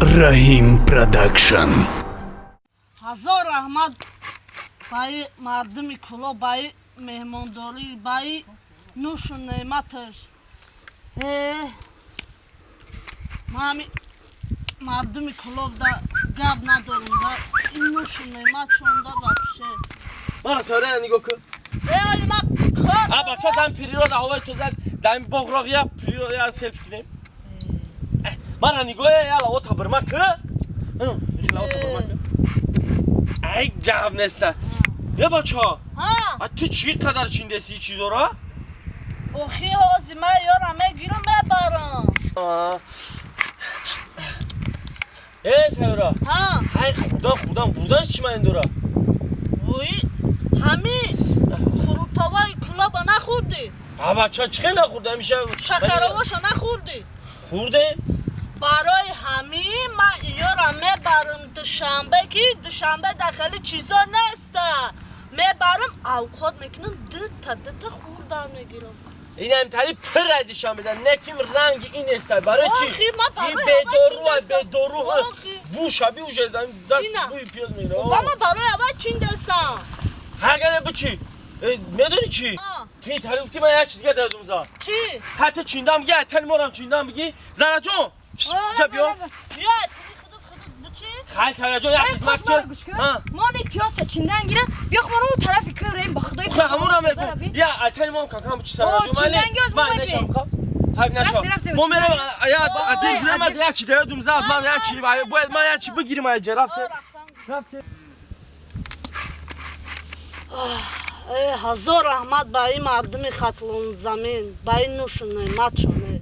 Раҳим Продакшн. Ҳазор раҳмат баи мардуми Кӯлоб, баи меҳмондорӣ, баи нӯшу неъматаш. Э, ман ҳами мардуми Кӯлобда гап надорам, да ин нӯшу неъмат шонда вообще. Мана Сара, нигоҳ кун. Э, оли ма кор. А бача, дам природа, ҳавои тоза, дам боғроғ, я природа, я селфи кинем. Мана нигоҳ, яла ота бирма ки. Ота бирма ки. Ай, гап неста. Е, бача. Ҳа. А ту чӣ қадар чиндеси чизора? Охи, ҳози ман ёра мегирам, мебарам. Э, Сайёра. Ҳа. Ай, хурдан, хурдан бурдан чӣ маъни дора? Ой, ҳами қурутоваи Кӯлоба нахӯрдӣ? А бача, чӣ хел нахӯрда ҳамиша? Шакароваша нахӯрдӣ? Хӯрдем. Барои ҳамин ман ёра мебарам Душанбе, ки Душанбе дар хеле чизо неста. Мебарам, авқот мекунам, дута дута хӯрдан мегирам. Инам тари пир Душанбеда, неким ранги ин неста. Барои чӣ? Охи, ма барои Ин бедору, ҳава чин бедору. Охи. Бу шаби уже даст Ина. бӯи пиёз мегира. Ба ма барои ҳава чин десам. Ҳагане бичи. Медони чӣ? А. Ти тари гуфти, ман як чиз дига дадум за. Чӣ? Хати чиндам биги, айтани морам чиндам биги. Зараҷон. Ча биё. Биё, тури худут худут бичи. Хай, Сараҷон, як хизмат ки. Ҳа. Мо не пиёзча чиндан гира, биё мо он тарафи кӯрем, ба худои. Хай, ҳамонам мегӯ. Я айтани морам какам бичи, Сараҷон. Чиндан гиёз Ман мо нешам бе. хаб. Ҳай наша. Рафте, рафте, Мо мерем, я Ой, адин гирам, адин. як чи дадум за, ман як чи бояд ман як чи бигирим айҷа, рафте. Рафтам. Рафте. Э, ҳазор раҳмат ба ин мардуми Хатлонзамин, ба ин нӯшу неъматшоне.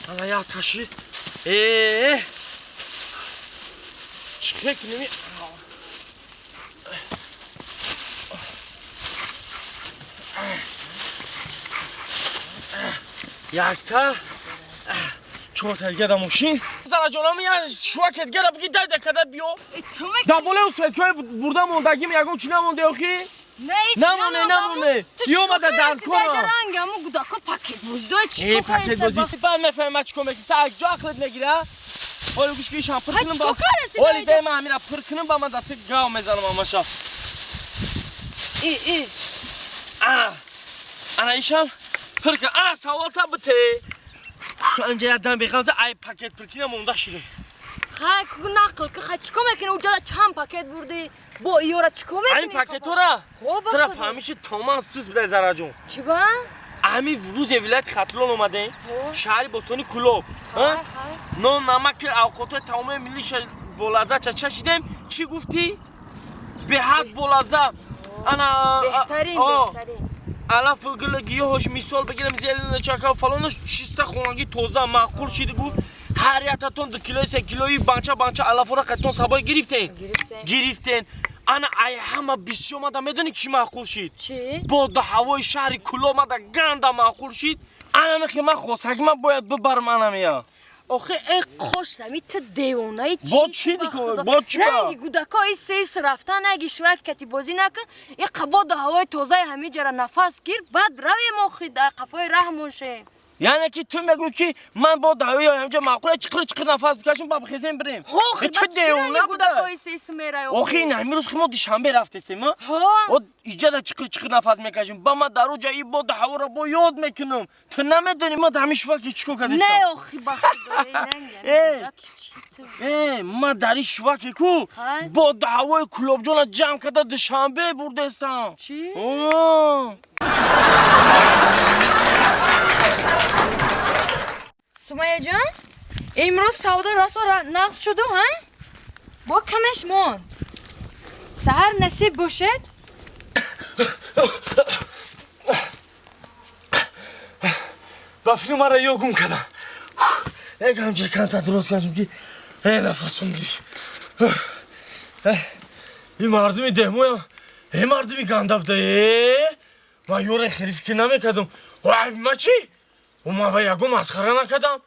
Ана як таши. Э. Чихе кинеми. Якта. Чорта дига да мошин. Зараҷонам, я шувакет гера биги, дай дакада биё. Да боле усветкои бурда мондагим ягон чи намонде охи? Не, Намоне, намоне. Биёмада дар кора. Ранг аму гудако пакет бозӣ чӣ? Э, пакет бозӣ. Баъд мефаҳмам ман чӣ кор мекунам. Та ҷо ақлет мегира? Оли гӯш ки, ишам пир Ҳай, кунам чӣ кор кардаси Оли дар дай ман ҳамира пир кунам, ба ман да ту гав мезанам амаша. Э, э. Ана. Ана ишам пир кун. Ана саволта бите. Анҷа як дам беғам за, ай пакет пир кинам монда шидам. Хай, ку нақл ки, хай чӣ кор мекунӣ? Уҷода чанд пакет бурдӣ? Бо иёра чӣ кор мекунӣ? Айн пакетора? Хо, ба Тура худо. фаҳмӣ чи томан сиз бидай, Зараҷон. Чӣ ба? Ҳами рӯзе вилояти Хатлон омадем. Хо. Шаҳри бостони Кӯлоб. Хай, хай. Нон, намак, авқотҳои таомҳои миллиша болаззат чашидем. Чӣ гуфтӣ? Беҳад болаззат. Ана Беҳтарин, О, беҳтарин. Алафу гул гиёҳош, мисол бигирем, зелена чака фалонош, чиста, хонагӣ, тоза, маъқул шид, гуфт. Ҳар яктатон 2 килои, 3 килои банча банча алафора қатон сабой гирифтен. Гирифтем. Гирифтен. Ана ай ҳама бисёр мада медонӣ чӣ маъқул шид? Чӣ? Боду ҳавои шаҳри Кӯлоб мада ганда маъқул шид. Ана мехи ман хостаги ман бояд бибарам анамия. Охи, э, хоштами, ту девонаи чӣ? Бо чӣ Ба дикор? худо. Бо чӣ ба? Ранги гудако ис рафтан наги, швак кати бозӣ накун. И қабоду ҳавои тозаи ҳамиҷара нафас гир, баъд равем, охи, дар қафои раҳмон шем. Яъне ки ту мегӯӣ, ки ман бо даҳои ҳамҷа маъқула чиқир чиқир нафас бикашем, ба бихезем, бирем? Охи, Э, ту девона гудако буда. ис мерай. Охи, ин ҳамин рӯз ки мо Душанбе рафтестем, а? Ҳо. О, иҷада чиқир чиқир нафас мекашем, ба ман дар оҷа и боду ҳаворо бо ёд мекунам. Ту намедонӣ ма дар ҳамин шуваки чӣ кор Не, кардестам. охи, ба худо, эй, ранги Э. гудаки чӣ ту? Э, ма дар ин шуваке ку Хай. боду ҳавои Кӯлобҷона ҷамъ карда Душанбе бурдестам. Чӣ? О. Сумаяҷон, имрӯз савдо расо нағз шуду, ҳа? Бо камеш монд. Саҳар насиб бошед. Ба филм мара ё гум кардам. Эгам ҷеканта дуруст кардам, ки э нафасум гирифт. Ин мардуми деҳмоям, э, мардуми ганда буда, э ман ёре хеле фикр намекардам. Ай, ма чӣ? Ма ва ягон масхара накардам.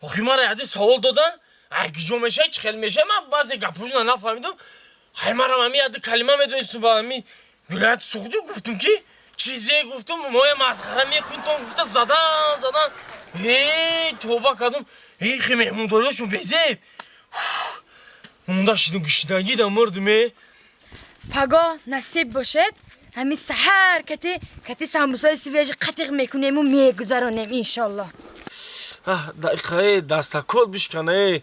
Охи, мара яде савол додан, ай киҷо мешавӣ, чӣ хел мешавӣ, ман баъзе гапҳошона нафаҳмидам. Ҳай, марам ҳами яде калима медонистум, ба ҳами Вилояти Суғдӣ гуфтум ки чизе гуфтум, моя масхара мекунтон гуфта задан задан. Эй, тоба кардум. Эй, хе меҳмондориёшон безеб. Монда шидум, гишнагида мурдум э. Пагоҳ насиб бошед, ҳамин саҳар кати кати самбусаи свежий қатиқ мекунему мегузаронем, иншоллоҳ. Дақиқае, дастакот бишкана э.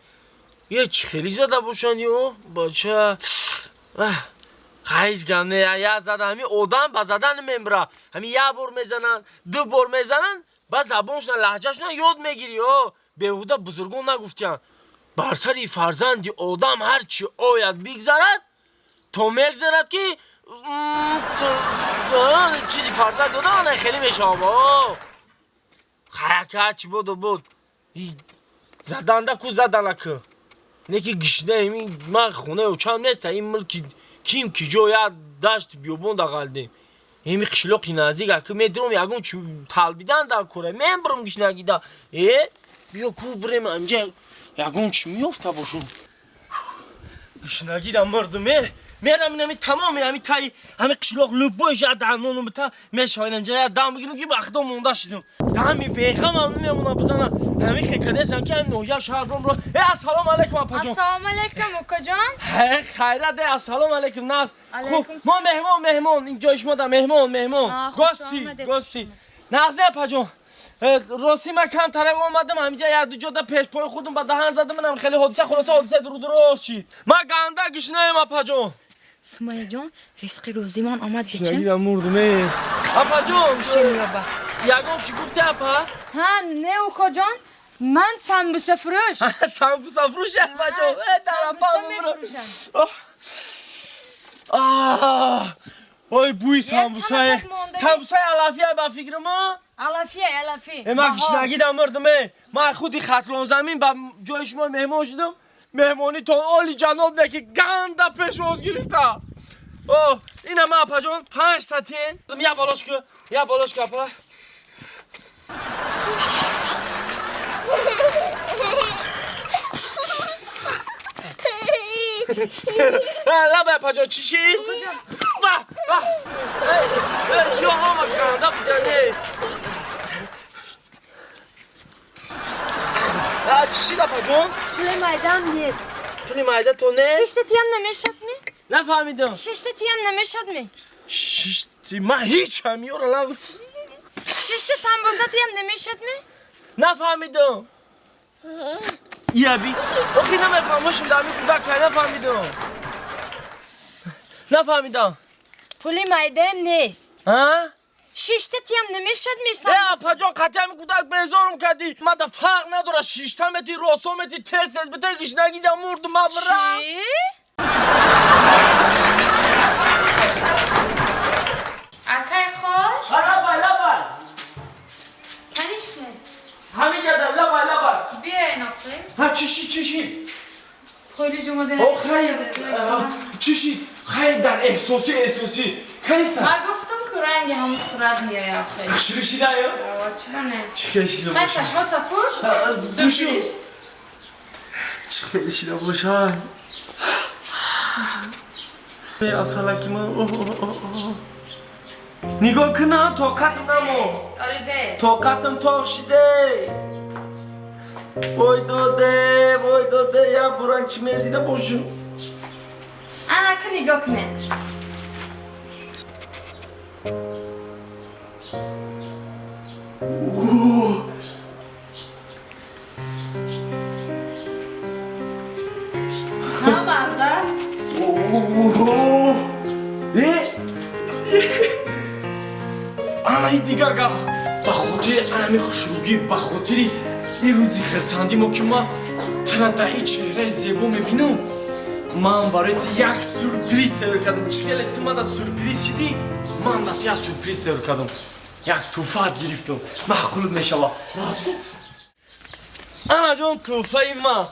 Е, чӣ хеле зада бошанд ё бача. Ҳеҷ гап не, я зада, ҳамин одам ба задан мембра. Ҳамин як бор мезананд, ду бор мезананд, ба забоншона, лаҳҷашона ёд мегирӣ. О, беҳуда бузургон нагуфтиянд: бар сари фарзанди одам ҳар чӣ ояд бигзарад, то мегзарад ки чизи фарзанди одам ана хеле мешавад. О, хаяка ҳарчи боду буд, заданда ку задана ку не ки гишнаем. Ман хонаи очам неста, ин мулки ким ки ҷо як дашти биёбон дағалдем. Ими қишлоқи наздик аки медурам, ягон чи талбидан дар кора мебурам гишнагида. Э, биё ку бирем, амҷа ягон чи меёфта бошум. Гишнагида мурдум э. Мерам инами тамоми ҳами таи ҳами қишлоқ любой жа данону бита мешавад, инамҷа як дам бигирам ки вақто монда шидум. Дами беғамам намемона бизана. Ҳами хекадесам ки ҳами ноҳия шаҳром ро. Э, ассалому алайкум, апаҷон. Ассалому алайкум, укаҷон. Ҳе, хайрат э, ассалому алайкум, нағз. Хуб, мо меҳмон, меҳмон, ин ҷои шумо да меҳмон, меҳмон. Гости, гости. Нағзе, апаҷон. Рости ман камтарак омадам ҳаминҷа, як ду ҷода пешпои худам ба даҳан задам, манам хеле ҳодиса, хулоса ҳодиса дуруст шид. Ман ганда гишнаем, апаҷон. Сумаяҷон, ризқи рӯзимон омад бича. Гишнагида мурдум э. Апаҷон, ягон чӣ гуфти, апа? Ҳа, не, укаҷон, ман самбусафурӯш. Самбусафурӯш, апаҷон. Э, дарапа мефурӯшам. Ой, бӯи самбусае. Самбусаи алафия ба фикрам. Алафия, алафи. Э, ман гишнагида мурдум э. Ман худи Хатлонзамин ба ҷои шумо меҳмон шудам. Меҳмонитон оли ҷаноб не ки ганда пешвоз гирифта. О, ина ман, апаҷон, панҷта тен. Я болош ку, я болош ку, апа. Лаба, апаҷон, чӣ шид? Ба, ба. Ё ҳама ганда буҷане. Чӣ шид, апаҷон? Пули майдам нест. Пули майда то нест? Шишта тиям намешад ми? Нафаҳмидам. Шишта тиям намешад ми? Шишти ман ҳеҷ ҳамиёра лаб. Шишта самбуса тиям намешад ми? Нафаҳмидам. Яби. Охи намефаҳмошим дар ами кӯдак, нафаҳмидам. Нафаҳмидам. Пули майдаам нест. А? Шишта тиям намешад ми? Э, апаҷон, қатъи ҳами кӯдак безорум кардӣ. Мада фарқ надорад, шишта мети, росо мети, тез тез бите, гишнагида мурдум, ман бирам. Чӣ? Акай хош? Лабай, лабай. Конечно. Ҳамин ҷадам, лабай, лабай. Биёй, ноқи. Ҳа, чӣ шид, чӣ шид? Холи ҷумада. О, хайр, чӣ шид? Хайр, дар эҳсосӣ, эҳсосӣ. Каниста? Ман гуфтум ку ранги ҳамун сурат меояд, охи. Шурӯъ шида ё? Чаро не? Чӣ хел шида Хай, бошад? чашмота пӯш. Пӯшу. Чӣ хел шида бошад? Асалаки ман. Нигоҳ кунам, тоқатм намонд. Тоқатм тоқ шиде. Вой доде, вой доде, як бурак чӣ медида бошум. Ана ку нигоҳ кунед. Намарда. Э? Анаи дигар гап, ба хотири анами хушрӯгӣ, ба хотири ин рӯзи хирсандӣ мо ки ман тара дар ин чеҳраи зебо мебинам, ман барои ту як сюрприз тайёр кардам. Чӣ хеле ту мада сюрприз шидӣ, ман да ту як сюрприз тайёр кардам, як тӯҳфаат гирифтам, маъқулут мешавад. Анаҷон, тӯҳфаи ман.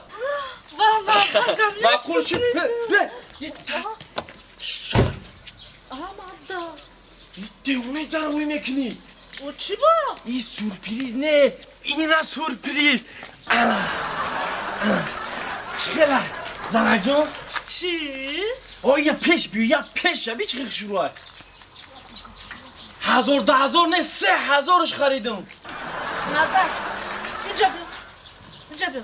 Маъқул шид? Амарда. Девонаи дар ой мекунӣ. О, чӣ ба? Ин сюрприз не, ина сюрприз. Ана, ана, чӣ хела, занаҷон? Чӣ? О, я пеш биё, я пеш шаби, чӣ хел шуруай. Ҳазор, 10 000 не, 3000-ш харидам. Мардак, инҷа биё, инҷа биё.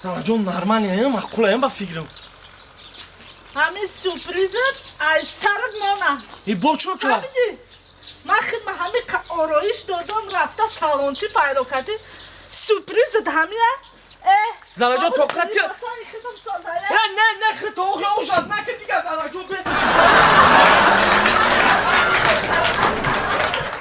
Занаҷон, нормально, маъқулаям ба фикрам. Ҳамин сюрпризат ай сарат мона. И бо чо кара? Фаҳмидӣ, ман хидма ҳами ороиш додам, рафта салончи пайдо кардӣ, сюрпризат ҳамия э. Занаҷон, тоқат хидм созая. Не, не, не, хи то охи ошаз накард дига, занаҷон, бе.